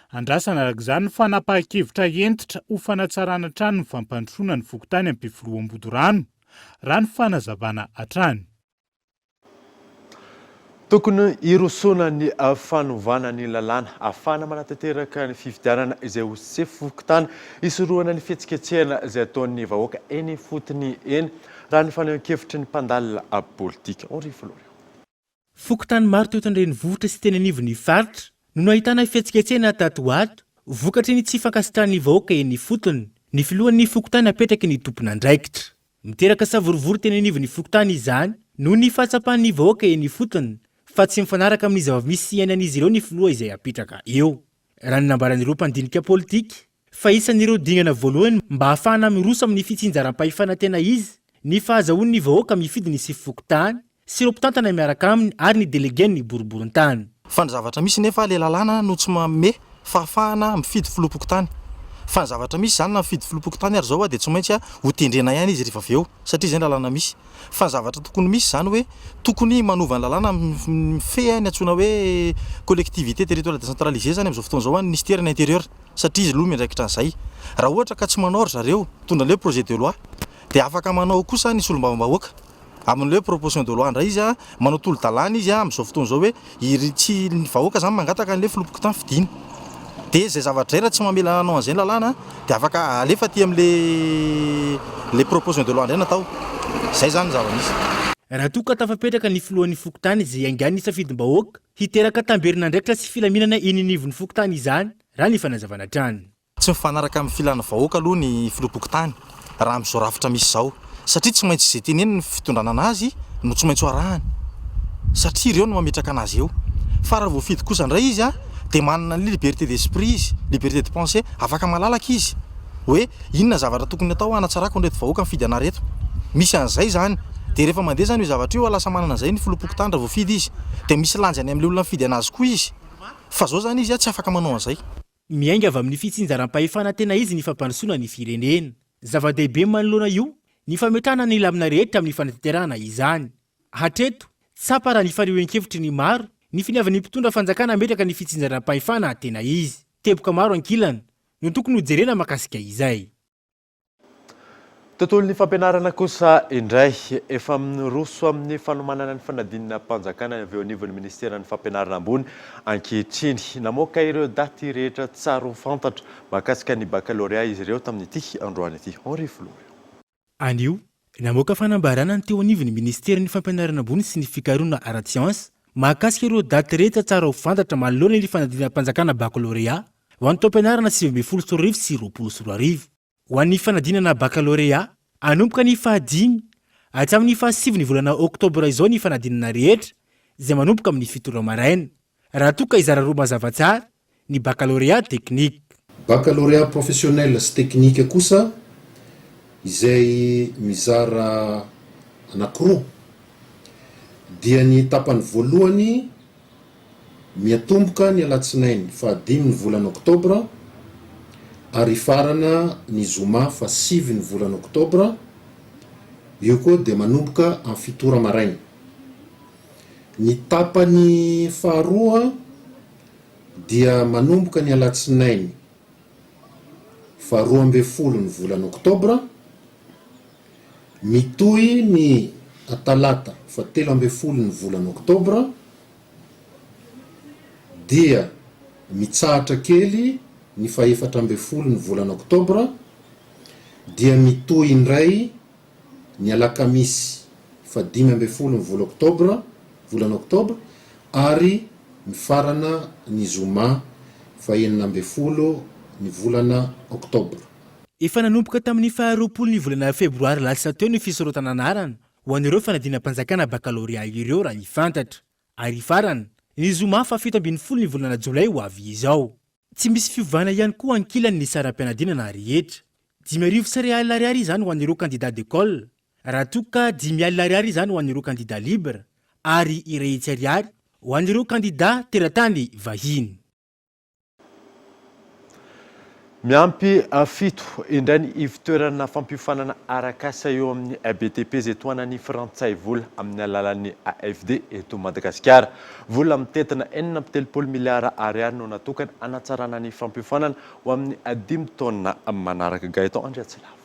Andrasana araka izany ny fanapahan-kevitra hentitra ho fanatsarana hatrany ny fampandrosoana ny fokontany Ampefiloha Ambodorano, raha ny fanazavana hatrany. Tokony hirosoana ny fanovana ny lalàna ahafahana manatanteraka ny fifidianana izay ho sefo fokontany hisorohana ny fihetsiketsehana izay ataon'ny vahoaka eny ifotony eny, raha ny fanehoan-kevitry ny mpandalina politika. Henri Florian. Fokontany maro teto an-drenivohitra sy teny anivon'ny faritra no nahitana fihetsiketsehana tato ho ato, vokatry ny tsy fankasitrahan'ny vahoaka eny ifotony ny filohan'ny fokontany apetraky ny tompon'andraikitra. Miteraka savorovoro teny anivon'ny fokontany izany noho ny fahatsapan'ny vahoaka eny ifotony fa tsy mifanaraka amin'ny zava-misy iainan'izy ireo ny filoha izay apetraka eo. Raha ny nambaran'ireo mpandinika politika fa isan'ireo dingana voalohany mba hahafahana miroso amin'ny fitsinjaram-pahefana tena izy ny fahazahoan'ny vahoaka mifidy ny sefo fokontany sy ireo mpitantana miaraka aminy ary ny delegen'ny boriborintany. Fa ny zavatra misy nefa le lalàna no tsy manome fahafahana mifidy filoham-pokontany. Fa ny zavatra misy zany na mifidy filoham-pokontany ary zao dia tsy maintsy ho tendrena ihany izy rehefa avy eo satria zay ny lalàna misy. Fa ny zavatra tokony misy zany hoe tokony manova ny lalàna mifehy ny antsoina hoe collectivité territoriale décentralisée zany amin'izao fotoana izao ny ministère ny intérieur satria izy aloha miandraikitra an'izay. Raha ohatra ka tsy manao ry zareo mitondra an'ilay hoe projet de loi dia afaka manao kosa ny solombavambahoaka. Amin'ilay hoe proposition de loi indray izy, manao tolo-dalàna izy amin'izao fotoana izao hoe iry tsy ny vahoaka izany mangataka an'ilay filoham-pokontany fidiana. Dia izay zavatra izay raha tsy mamela hanao an'izay ny lalàna dia afaka alefa aty amin'ilay ilay proposition de loi indray natao. Izay izany ny zava-misy. Raha toa ka tafapetraka ny filohan'ny fokontany izay hiaingan'ny safidim-bahoaka, hiteraka tamberin'andraikitra sy filaminana eny anivon'ny fokontany izany, raha ny fanazavana hatrany. Tsy mifanaraka amin'ny filan'ny vahoaka aloha ny filoham-pokontany raha amin'izao rafitra misy izao satria tsy maintsy izay tenenin'ny fitondrana anazy no tsy maintsy ho arahany satria ireo no mametraka anazy eo. Fa raha voafidy kosa indray izy dia manana ny liberté d'esprit izy, liberté de pensée, afaka malalaka izy hoe inona ny zavatra tokony atao hanatsarako an'ireto vahoaka nifidy anah ireto. Misy an'izay izany. Dia rehefa mandeha izany io zavatra io lasa manana an'izay ny filoham-pokontany raha voafidy izy. Dia misy lanjany amin'ilay olona nifidy anazy koa izy. Fa izao izany izy tsy afaka manao an'izay. Miainga avy amin'ny fitsinjaram-pahefana tena izy ny fampandrosoana ny firenena. Zava-dehibe manoloana io ny fametrahana ny lamina rehetra amin'ny fanatanterahana izany. Hatreto, tsapa raha ny fanehoan-kevitry ny maro, ny finiavan'ny mpitondra fanjakana hametraka ny fitsinjaram-pahefana tena izy. Teboka maro ankilany no tokony hojerena mahakasika izay. Tontolon'ny fampianarana kosa indray, efa miroso amin'ny fanomanana ny fanadinam-panjakana avy eo anivon'ny minisiteran'ny fampianarana ambony ankehitriny. Namoaka ireo daty rehetra tsara ho fantatra mahakasika ny bakalorea izy ireo tamin'ity androany ity. Henri Florian. Anio, namoaka fanambarana ny teo anivon'ny minisiteran'ny fampianarana ambony sy ny fikarohana ara-tsiansa mahakasika ireo daty rehetra tsara ho fantatra manoloana ny fanadinam-panjakana bakalorea ho an'ny taom-pianarana 2019 sy 2020. Ho an'ny fanadinana bakalorea, hanomboka ny fahadimy hatramin'ny fahasivy ny volana oktobra izao ny fanadinana rehetra, izay manomboka amin'ny fito ora maraina, raha toa ka hizara roa mazava tsara ny bakalorea teknika. Bakalorea professionnel sy teknika kosa izay mizara anankiroa, dia ny tapany voalohany Miatomboka ny alatsinainy fahadimy ny volana oktobra ary hifarana ny zoma fahasivy ny volana oktobra, io koa dia manomboka amin'ny fito ora maraina. Ny tapany faharoa. dia manomboka ny alatsinainy faha 12 ny volana oktobra, mitohy ny talata faha 13 ny volana oktobra, dia mitsahatra kely ny faha 14 ny volana oktobra, dia mitohy indray ny alakamisy faha 15 ny vola oktobra, volana oktobra, ary mifarana ny zoma faha 16 ny volana oktobra. Efa nanomboka tamin'ny faha 20 ny volana febroary lasa teo ny fisoratana anarana ho an'ireo fanadinam-panjakana bakalorea ireo raha ny fantatra, ary hifarana ny zoma faha 17 ny volana jolay ho avy izao. Tsy misy fiovana ihany koa ankilany ny saram-pianadinana rehetra. 5000 ariary izany ho an'ireo kandida d'école, raha toa ka 5000 ariary izany ho an'ireo kandida libre ary 100 ariary ho an'ireo kandida teratany vahiny. Miampy fito indray ny ivontoerana fampiofanana arak'asa eo amin'ny BTP izay tohanan'ny Frantsay vola amin'ny alalan'ny AFD eto Madagasikara. Vola mitentina 36 miliara ariary no natokana hanatsarana ny fampiofanana ho amin'ny dimy taona manaraka. Gaëtan Andriatsilavo.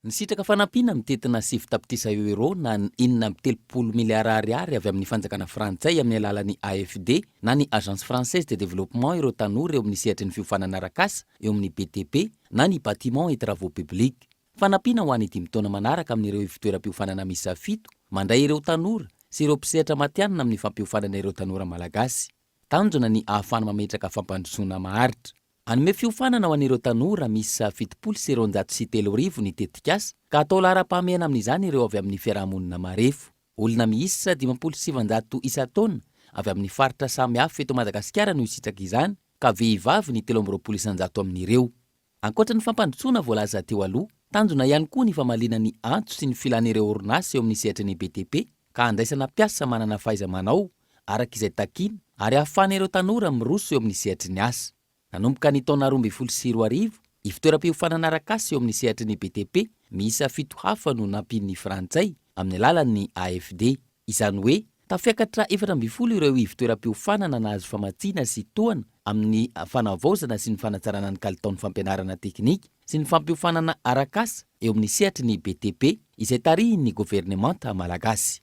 Nisitraka fanampiana mitentina 9 tapitrisa Euro na 36 miliara ariary avy amin'ny fanjakana frantsay amin'ny alalan'ny AFD na ny Agence Française de Développement ireo tanora eo amin'ny sehatry ny fiofanana arak'asa eo amin'ny BTP na ny Bâtiment et Travaux Publics. Fanampiana ho an'ny dimy taona manaraka amin'ireo ivotoeram-piofanana miisa fito mandray ireo tanora sy ireo mpisehatra matihanina amin'ny fampiofanana ireo tanora malagasy. Tanjona ny ahafahana mametraka fampandrosoana maharitra. Hanome fiofanana ho an'ireo tanora miisa 3270 ny tetikasa ka hatao laharam-pahamehana amin'izany ireo avy amin'ny fiarahamonina marefo. Olona miisa 950 isan-taona avy amin'ny faritra samihafa eto Madagasikara no hisitraka izany ka vehivavy ny 23% amin'ireo. Ankoatra ny fampandrosoana voalaza teo aloha, tanjona ihany koa ny famaliana ny antso sy ny filan'ireo orinasa eo amin'ny sehatry ny BTP ka handraisana mpiasa manana fahaiza-manao araka izay takiana ary ahafahan'ireo tanora miroso eo amin'ny sehatry ny asa. Nanomboka ny taona 2012, ivotoeram-piofanana arak'asa eo amin'ny sehatry ny BTP miisa fito hafa no nampian'ny Frantsay amin'ny alalan'ny AFD. Izany hoe, tafiakatra 14 ireo ivotoeram-piofanana nahazo famatsiana sy tohana amin'ny fanavaozana sy ny fanatsarana ny kalitaon'ny fampianarana teknika sy ny fampiofanana arak'asa eo amin'ny sehatry ny BTP izay tarihin'ny governemanta malagasy.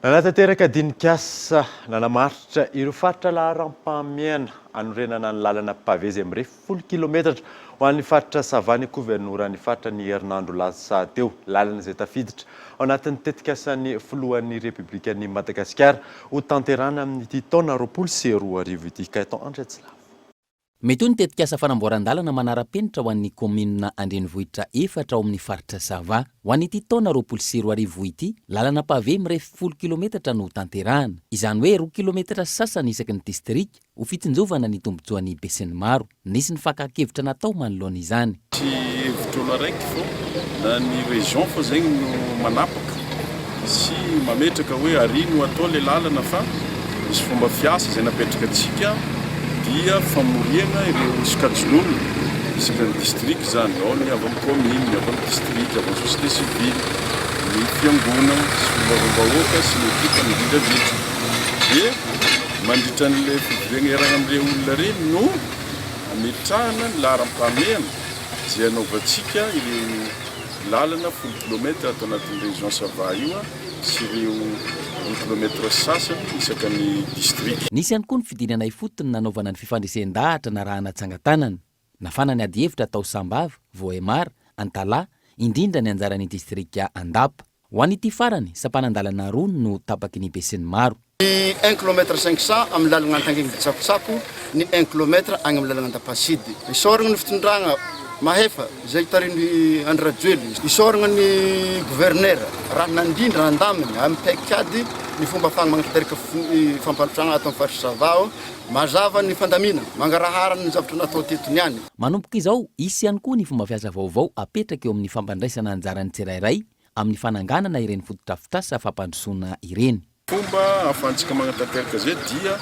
Nanatanteraka dinik'asa nanamaritra ireo faritra laharam-pahamehana hanorenana ny lalana pavé izay mirefy folo kilometatra ho an'ny faritra Sava ny governoran'ny faritra ny herinandro lasa teo. Lalana izay tafiditra ao anatin'ny tetikasan'ny filohan'ny Repoblikan'i Madagasikara ho tanterahana amin'ity taona 2020 ity. Gaëtan Andriatsilavo. Mety ho ny tetikasa fanamboaran-dalana manara-penitra ho an'ny kaominina an-drenivohitra efatra ao amin'ny faritra Sava. Ho an'ity taona 2020 ity, lalana pavé mirefy folo kilometatra no hotanterahana. Izany hoe roa kilometatra sy sasany isaky ny distrika, ho fitsinjovana ny tombontsoan'ny besinimaro. Nisy ny fakan-kevitra natao manoloana izany. Tsy hevitr'olo araiky fô na ny région fô zegny no manapaka sy mametraka hoe ary no atao le lalana fa misy fomba fiasa izay napetraka antsika dia famoriana ireo sokajin'olona isaky ny district izany, ao ny avy amin'ny commune, ny avy amin'ny district, avy amin'ny société civile, ny fiangonana sy solombavambahoaka sy ny ekipa indrindra dia mandritra an'ilay fivoriana iarahana amin'ireo olona ireny no Ametrahana ny laharam-pahamehana izay hanaovantsika ireo lalana folo kilomètre ato anatin'ny région Sava io sy ireo roa kilomètre sasany isaka ny district. Nisy ihany koa ny fidinana ifotony nanaovana ny fifandresen-dahatra narahana tsangan-tanana. Nafana ny adihevitra tao Sambava, Vohemar, Antalaha, indrindra ny anjaran'ny distrika Andapa. Ho an'ity farany, sampanan-dalana roa no tapaky ny besinimaro. Ny un kilomètre cinq cent amin'ny lalagna Antangigny Bitsakotsako, ny un kilomètre agny amin'ny lalagna Andapasidy. Isaoragna ny fitondragna mahefa izay tarihin'i Andry Rajoelina. Isaoragna ny gouverneur raha nandrindra nandaminy amin'ny paikady ny fomba ahafahagna magnatanteraka fampandrosoagna ato amin'ny faritry Sava. Mazava ny fandaminana, mangarahara ny zavatra natao teto niany. Manomboka izao, hisy ihany koa ny fomba fiasa vaovao apetraka eo amin'ny fampandraisana anjara ny tsirairay amin'ny fananganana ireny fotodrafitrasa fampandrosoana ireny. Fomba ahafahantsika magnatanteraka izay dia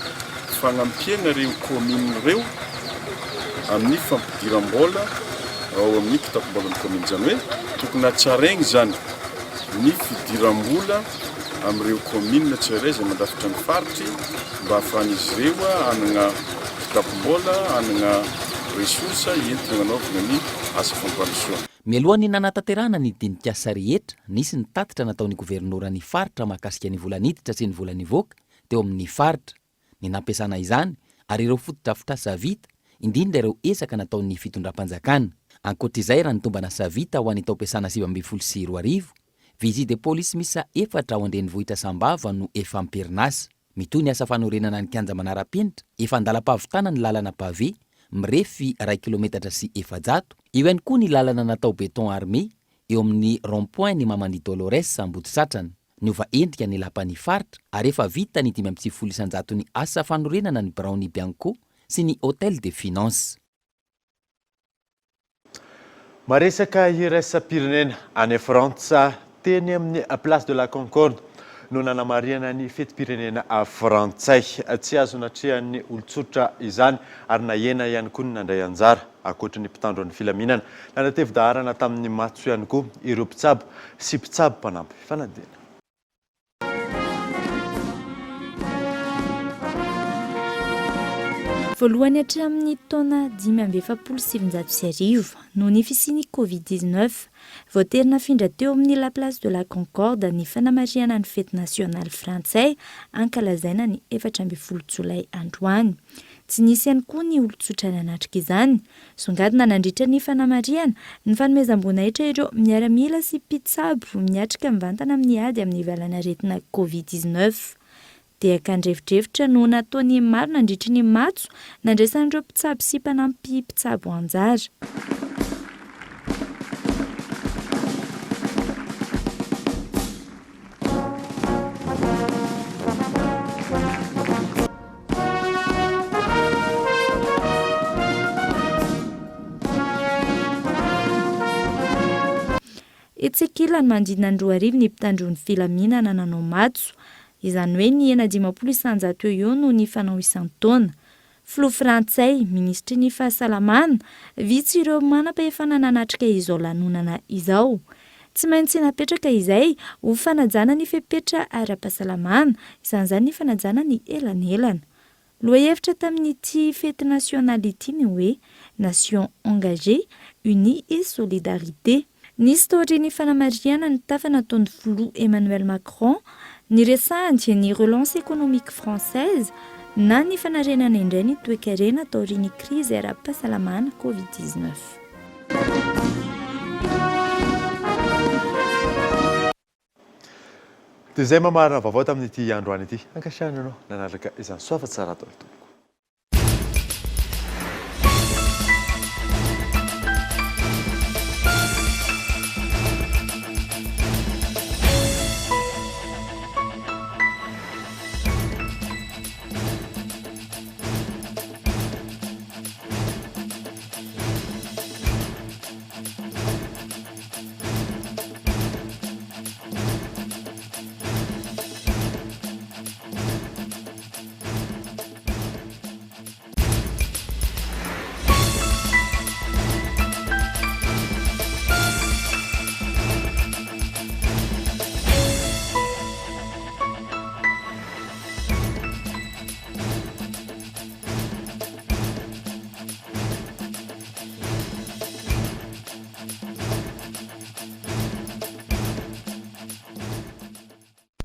fagnampiana ireo kaominina ireo amin'ny fampidiram-bola ao amin'ny kitapom-bolan'ny kaominina. Izany hoe tokony hatsaraigny izany ny fidiram-bola. amin'ireo kaominina tsirairay izay mandrafitra ny faritry mba hahafahan'izy ireo hanana kitapom-bola, hanana ressource entina hanaovana ny asa fampandrosoana. Mialohan'ny nanatanterahana ny dinik'asa rehetra, nisy ny tatitra nataon'ny governoran'ny faritra mahakasika ny vola niditra sy ny vola nivoaka teo amin'ny faritra. ny nampiasana izany ary ireo fotodrafitrasa vita, indrindra ireo ezaka nataon'ny fitondram-panjakana. Ankoatra izay, raha ny tomban'asa vita ho an'ny taom-piasana 2019, vigie de police miisa efatra ao an-drenivohitra Sambava no efa am-perinasa. Mitohy ny asa fanorenana ny kianja manara-penitra, efa an-dalam-pahavitana ny lalana pavé, mirefy iray kilometatra sy 400. Eo ihany koa ny lalana natao béton armé eo amin'ny rond point ny Maman'i Dolores Ambodisatrana. Niova endrika ny lapan'ny faritra ary efa vita ny 95 isan-jaton'ny asa fanorenana ny biraon'ny Bianco sy ny Hotel des Finances. Maresaka iraisam-pirenena any Frantsa, teny amin'ny Place de la Concorde no nanamarihana ny fetim-pirenena frantsay. Tsy azo natrehan'ny olon-tsotra izany ary nahena ihany koa ny nandray anjara. Ankoatry ny mpitandro ny filaminana, nanatevi-daharana tamin'ny matso ihany koa ireo mpitsabo sy mpitsabo mpanampy fanadina. Voalohany hatramin'ny taona 1945, noho ny fisian'ny Covid 19, voatery nafindra teo amin'ny La Place de la Concorde ny fanamarihana ny fety nasionaly frantsay ankalazaina ny 14 jolay androany. Tsy nisy ihany koa ny olon-tsotra nanatrika izany. Songadina nandritra ny fanamarihana ny fanomezam-boninahitra ireo miaramila sy mpitsabo miatrika mivantana amin'ny ady amin'ny valanaretina Covid 19. Tehaka andrefodrefotra no nataon'ny maro nandritry ny matso nandraisan'ireo mpitsabo sy mpanampy mpitsabo anjara. Etsy ankilany, manodidina ny 2000 ny mpitandro ny filaminana nanao matso, izany hoe nihena 50 isanjato eo ho eo noho ny fanao isan-taona. Filoha frantsay, minisitry ny fahasalamana, vitsy ireo manam-pahefana nanatrika izao lanonana izao. Tsy maintsy napetraka izay ho fanajana ny fepetra ara-pahasalamana, isan'izany ny fanajana ny elanelana. Lohahevitra tamin'ity fety nasionaly ity ny hoe Nation engagée, unie et solidarité. Nisy taorian'ny fanamarihana ny tafa nataon'ny filoha Emmanuel Macron niresahany ny relance économique française na ny fanarenana indray ny toekarena taorian'ny krizy ara-pahasalamana Covid 19. Dia izay mamarana vaovao tamin'ity androany ity. Ankasitrahana anao nanaraka izany. Soava tsara daholo tompoko.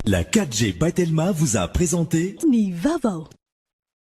La 4G by Telma vous a présenté Ny vaovao.